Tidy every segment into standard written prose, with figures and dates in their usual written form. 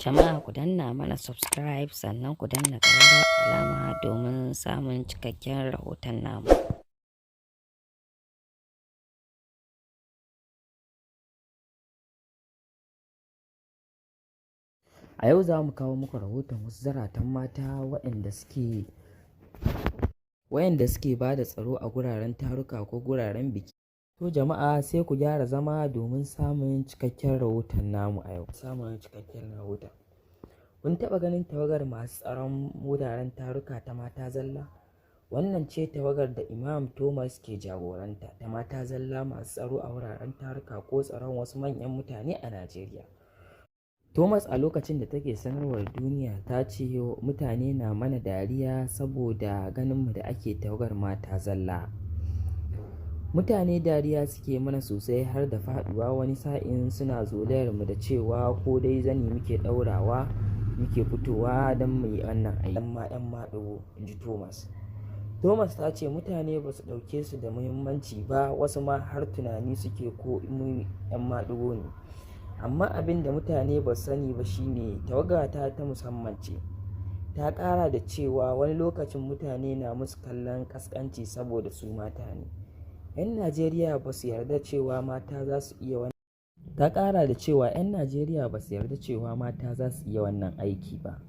Jama'a ku danna mana subscribe sannan ku danna ƙararrawar alama domin samun cikakken rahoton namu. A yau za mu kawo muku rahoton wasu zaratan mata waɗanda suke ba da tsaro a guraren taruka ko guraren biki. To jama'a, sai ku gyara zama domin samun cikakken rahoton namu a yau. Samun cikakken rahoton. Kun taɓa ganin tawagar masu tsaron wuraren taruka ta mata zalla? Wannan ce tawagar da Imam Thomas ke jagoranta ta mata zalla masu tsaro a wuraren taruka ko tsaron wasu manyan mutane a Najeriya. Thomas, a lokacin da take sanarwar duniya, ta ce mutane na mana dariya saboda ganinmu da ake tawagar mata zalla. Mutane dariya suke mana sosai har da faduwa, wani sa'in suna zolayar mu da cewa ko dai zani muke daurawa muke fitowa don mu yi wannan aiki. Amma 'yan maɗigo, in ji Thomas. Thomas ta ce mutane ba su ɗauke su da muhimmanci ba, wasu ma har tunani suke ko mu 'yan maɗigo ne. Amma abin da mutane ba su sani ba shine tawagata ta musamman ce. Ta ƙara da cewa wani lokacin mutane na musu kallon ƙasƙanci saboda su mata ne. 'Yan Najeriya ba su yarda cewa mata za su iya wannan. Ta ƙara da cewa 'yan Najeriya ba su yarda cewa mata za su iya wannan aiki ba.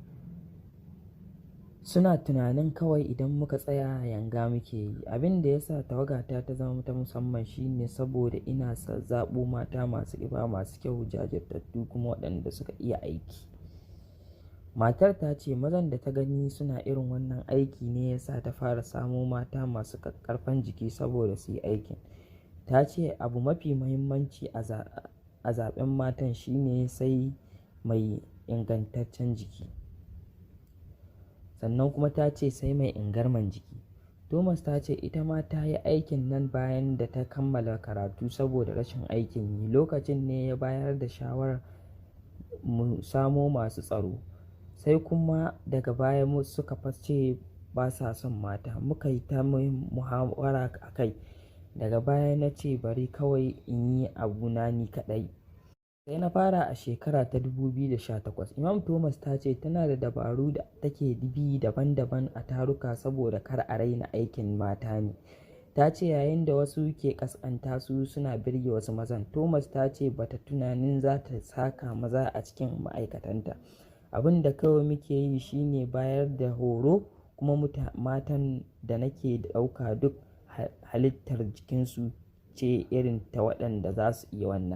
Suna tunanin kawai idan muka tsaya yanga muke yi. Abin da ya sa tawagata ta zama ta musamman shine saboda ina zaɓo mata masu ƙiba, masu kyau, jajirtattu kuma waɗanda suka iya aiki. Matar ta ce mazan da ta gani suna irin wannan aiki ne ya sa ta fara samo mata masu ƙaƙƙarfan jiki saboda su yi aikin. Ta ce abu mafi muhimmanci a zaɓen matan shine sai mai ingantaccen jiki. Sannan kuma ta ce sai mai ingarman jiki. Thomas ta ce ita ma ta yi aikin nan bayan da ta kammala karatu saboda rashin aikin yi. Lokacin ne ya bayar da shawarar mu samo masu tsaro. Sai kuma daga baya suka ce ba sa son mata. Muka yi ta muhawara a kai. Daga baya na ce bari kawai in yi abuna ni kaɗai. Sai na fara a shekara ta 2018. Imam Thomas ta ce tana da dabaru da take bi daban-daban a taruka saboda kar a raina aikin mata ne. Ta ce yayin da wasu ke ƙasƙanta su, suna birge wasu mazan. Thomas ta ce ba ta tunanin za ta saka maza a cikin ma'aikatanta. Abin da kawai muke yi shi ne bayar da horo, kuma matan da nake ɗauka duk halittar jikinsu ce irin ta waɗanda za su iya wannan.